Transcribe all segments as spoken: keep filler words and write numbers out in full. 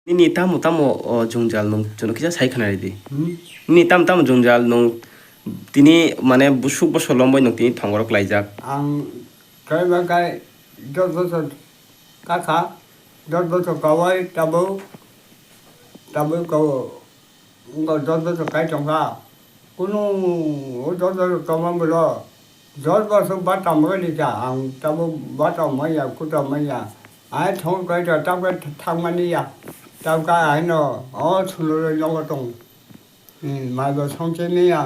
Nini tamo tamo o jwngjal nwng chwngno kisa sai khna ridi. Hmm? Nini tamo tamo jwngjal nwng tini mane busuk bosor lombai nwng tini thongorok laijak. Ang kaiba kai dos bosor kakha, dos bosor kawai tabuk, tabuk kawo. Wngkha dos bosor kai tongkha. Kunu o dos bosor tongma bwlo. Dos bosor bata mwkhe di kha. Ang tabuk bata manya, kuta manya. Ai thong kai ta tabuk thangmani ya. Tabuk kai haino o sulo nogo tong. Hmm, mai bo songchemi ya.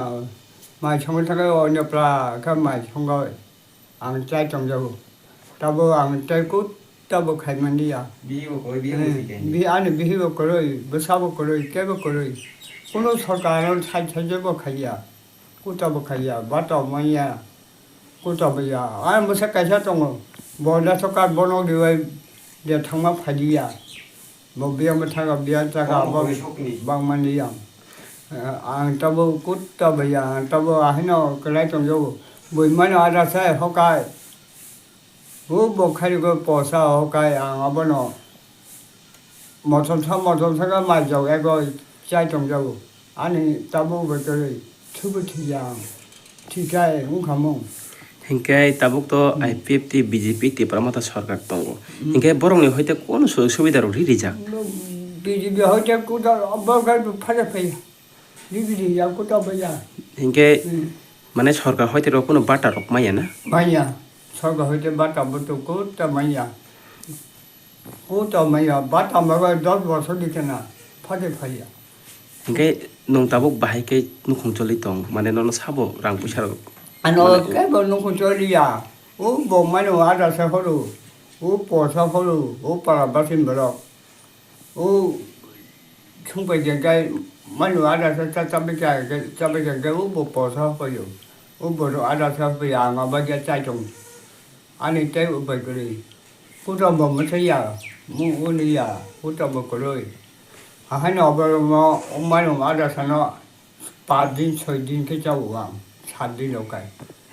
Mai songwi thangkhe o nyopla khe mai songwi. Ang chai tongjago. Tabo ang tei kut tabo khai manliya. Bihibo kwrwi, bihibo Hmm, sikhe. Bi-, ani bihibo kwrwi, bwsabo kwrwi, teibo kwrwi. Kuno sorkar ano sai saijabo khaiya. Kutabo khaiya, bata manya. Kutabo ya. Ang bwsa kaisa tongo. Bo naso kar bono riwai de thangma phaidiya. Bo biyang bwthago, biyang chaka, Omo bo koi sokni. Bangmani yang. Eh, ang tabo kutta baya, ang tabo ahino kwlai tongjago. Bui mano ada sai hokai. Bo bo kharigo posa hokai, ang abono mothom sa, mothom sa ka mai jog ego chai tongjago. Ani tabo bo kwrwi, thubu thwiya ang. Thikhai wngkha mung. Hinkhe tabuk to Hmm. I P F T, B J P, Tipra Motha sorkar tongo. Hmm. Hinkhe borokni hoite kono sujog subida rok ri rijak. B J P hoite kuda borok phare phai. Ri ri ya kuda baya. Hinkhe Hmm. mane sorkar hoite rok kono bata rok maya na? Maya. Sorkar hoite bata butu kuda maya. O tongmaya, ba tongmaba dos bosor di khena, phade phaiya. Hinkhe nwng tabuk bahai khe nukhung choli tong, mane nono sabo rang puisa rok? Ano mane kebo nukhung choliya. O bo mano ada sa horo, o posa horo, o para basin borok. O sungpai jengkai mano ada sa cha chabai cha, chabai jengkai o bo posa hopayo. O bo ada sa hopayo, ang aba ja chai tong. Ani tei upai kwrwi. Kutombo mwsaiya, mung uniya, kutombo kwrwi. Ahaino oborokno mano ada sano paanch din, soi din khe chao ang, saat din rok kai.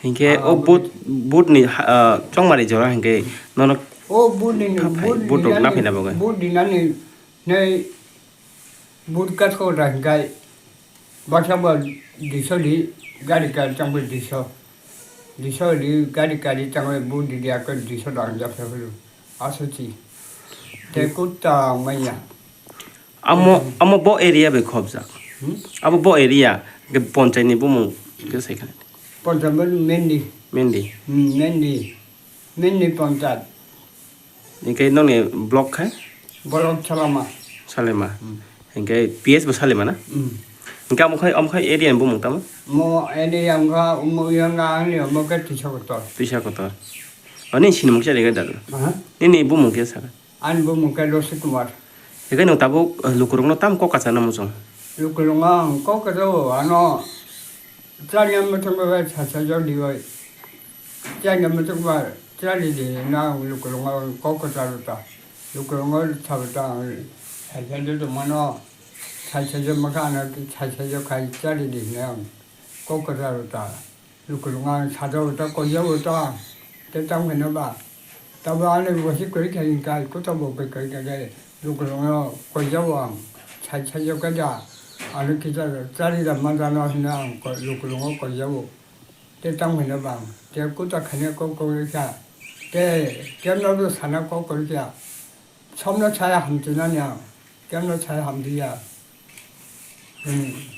Hinkhe Ah, o aboni- but, but ni ha-, ah, chongmani jora hinkhe nono O but ni, khaphai, but but rok dinani, naphina bagwi. But dinani nei But kathok da hinkhe baksa bo duiso di gari gari tangwi duiso. Duiso di gari gari tangwi but di di akhe duiso da hwnjak phai phuru. Asuchi. Tei kutta manya. Amo, amo bo area bai khobjak. Hmm? Abo bo area, ke ponchai ni bumung, ke sai kha. Ponchai bo Mendi. Mendi. Hmm, Mendi. Mendi ponchai. Hinkhe nokni block khe? Block Salama. Salema. Hmm. Hinkhe P S bo Salema na? Hmm. Hinkhe amo khai, amo khai area ni bumung tamo? Mo area wngkha, omo yang na ang ni omo khe Tisa Kotor. Tisa Kotor. Ani sinimung kisa ringwi dal. Aha. Nini bumung kisa sakha? Ani bumung khe Rosik Kumar. Hinkhe nwng tabuk, eh, lukurokno tamo kok kacha na muchung? Lukurokno ang kok kacha o, ano chanya muchung bai sacha jor di bai. Chanya muchung bai. Chari di na lukurungo kok kwcharo ta. Lukurungo sabo ta ang saisa jo tongmano, saisa jo maka ano saisa jo khai chari di na ang kok kwcharo ta. Lukurungo ang sajo ta koiyo ta. Te tang hino ba. Tabo ano bosi kori khai kai kuto bo kai kai kai. Lukurungo koiyo ang saisa jo kaja. Ano kita chari da manjano hino ang lukurungo koiyo. Tei tang hwnwi bang, tei kuta khaina kok kwrwi kha, tei kemno bw sana kok kwrwi kha, somno saya hamtwinani ang, kemno saya hamtwi ya. Hmm.